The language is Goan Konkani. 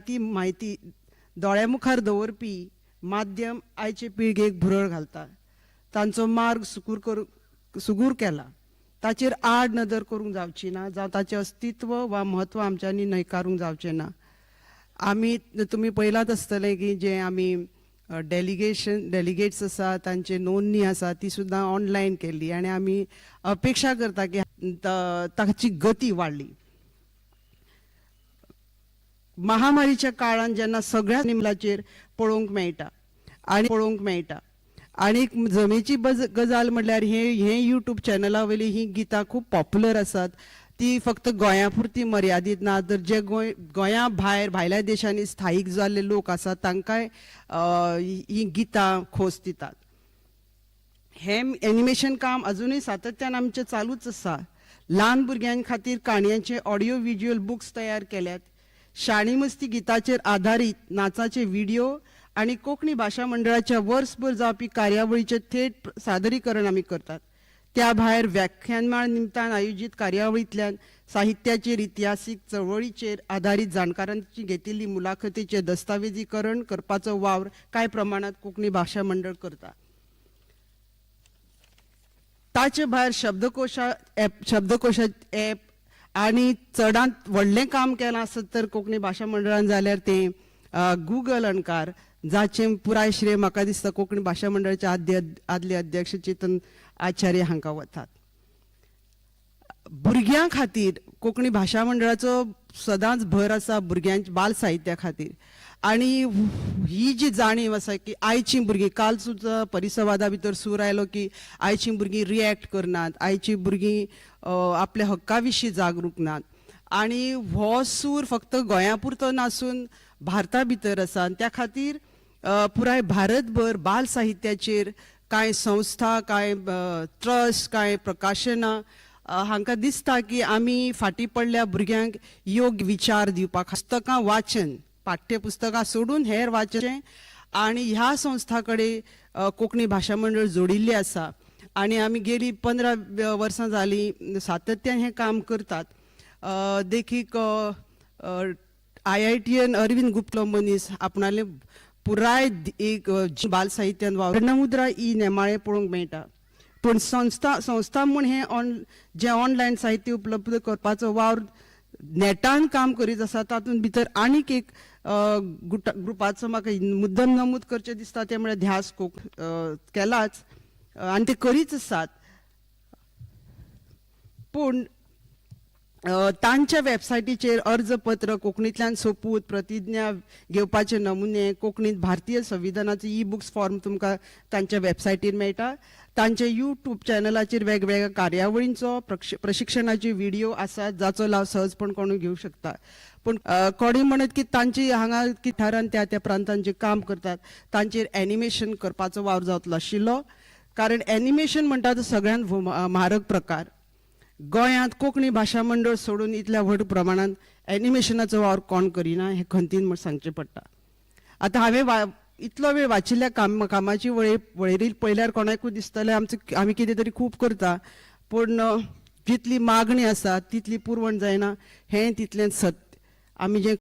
ती म्हायती दोळ्या मुखार दवरपी माध्यम आयचे पिळगेक भुरळ घालता. तांचो मार्ग सुकूर करूं सुगूर केला. ताचेर आड नदर करूंक जावची ना जावं ताचें अस्तित्व वा म्हत्व आमच्यांनी न्हयकारूंक जावचें ना. आमी तुमी पळयलांत आसतलें की जें आमी डेलिगेशन डेलिगेट्स आसा, तांची नोंदणी आसा, ती सुद्दां ऑनलायन केल्ली आनी आमी अपेक्षा करता की ताची गती वाडली. महामारीच्या काळान जेन्ना सगळ्या निमलाचेर पळोवंक मेळटा आनी पळोवंक मेळटा आनी एक जमेची गजाल म्हणल्यार हे हे यूट्यूब चॅनला वयली ही गितां खूब पॉप्युलर आसात. ती फक्त गोंया पुरती मर्यादीत ना, तर जे गोंया भायर भायल्या देशांनी स्थायीक जाल्ले लोक आसात, तांकांय ही गितां खोस दितात. हें एनिमेशन काम अजुनूय सातत्यान आमचें चालूच आसा. ल्हान भुरग्यां खातीर काणयांचे ऑडियो विज्युअल बुक्स तयार केल्यात. शाणी मस्ती गिताचेर आदारीत नाचाचे व्हिडियो आनी कोंकणी भाशा मंडळाच्या वर्सभर जावपी कार्यावळीचें थेट सादरीकरण आमी करतात. त्या भायर व्याख्यानमाळ निमतान आयोजीत कार्यावळींतल्यान साहित्याचेर, इतिहासीक चळवळीचेर आदारीत जाणकारांची घेतिल्ली मुलाखतीचें दस्तावेजीकरण करपाचो वावर कांय प्रमाणांत कोंकणी भाशा मंडळ करता. ताचे भायर शब्दकोशा ॲप आनी चडांत व्हडलें काम केलां आसत तर कोंकणी भाशा मंडळान जाल्यार तें गुगल अणकार, जाचें पुराय श्रेय म्हाका दिसता कोंकणी भाशा मंडळाचे आदले अध्यक्ष चेतन आचार्य हांकां वतात. भुरग्यां खातीर कोंकणी भाशा मंडळाचो सदांच भर आसा भुरग्यांच्या बाल साहित्या खातीर. आनी ही जी जाणीव आसा की आयचीं भुरगीं, काल सुद्दां परिसंवादा भितर सूर आयलो की आयचीं भुरगीं रिएक्ट करनात, आयचीं भुरगीं आपल्या हक्का विशीं जागरूक नात आनी हो सूर फक्त गोंया पुरतो नासून भारता भितर आसा. आनी त्या खातीर पुराय भारतभर बाल साहित्याचेर कांय संस्था, कांय ट्रस्ट, कांय प्रकाशनां हांकां दिसता की आमी फाटीं पडल्या भुरग्यांक योग्य विचार दिवपाक पुस्तकां वाचन, पाठ्यपुस्तकां सोडून हेर वाचचें. आनी ह्या संस्था कडेन कोंकणी भाशा मंडळ जोडिल्लें आसा आनी आमी गेली 15 वर्सां जालीं सातत्यान हें काम करतात. देखीक, आयआयटीयन अरविंद गुप्त मनीस आपणाले पुराय एक बाल साहित्यान वर्णमुद्रा ही नेमाळें पळोवंक मेळटा. पूण संस्था संस्था म्हूण हें जें ऑनलायन साहित्य उपलब्ध करपाचो वावर नेटान काम करीत आसा. तातूंत भितर आनीक एक ग्रुपाचो म्हाका मुद्दम नमूद करचें दिसता, तें म्हळ्यार ध्यास कोंक केलाच आनी ते करीच आसात. पूण तांच्या वेबसायटीचेर अर्जपत्र, कोंकणींतल्यान सोपूत प्रतिज्ञा घेवपाचे नमुने, कोंकणींत भारतीय संविधानाचे ई बुक्स फॉर्म तुमकां तांच्या वेबसायटीर मेळटा. तांच्या यूट्यूब चॅनलाचेर वेगवेगळ्या कार्यावळींचो प्रशिक्षणाचे व्हिडिओ आसात, जाचो लाव सहजपण कोणूय घेवंक शकता. पूण कोणूय म्हणत की तांची हांगा थारान त्या त्या प्रांतान जे काम करतात तांचेर एनिमेशन करपाचो वावर जातलो आशिल्लो, कारण एनिमेशन म्हणटा तो सगळ्यांत म्हारग प्रकार. गोंयांत कोंकणी भाशा मंडळ सोडून इतल्या व्हड प्रमाणांत एनिमेशनाचो वावर कोण करिना हें खंतीन म्हूण सांगचें पडटा. आतां हांवें इतलो वेळ वाचिल्ल्या कामाची वळेरी पळयल्यार कोणाकूय दिसतलें आमी कितें तरी खूब करता, पूण जितली मागणी आसा तितली पुरवण जायना हें तितलें सत्य. आमी जें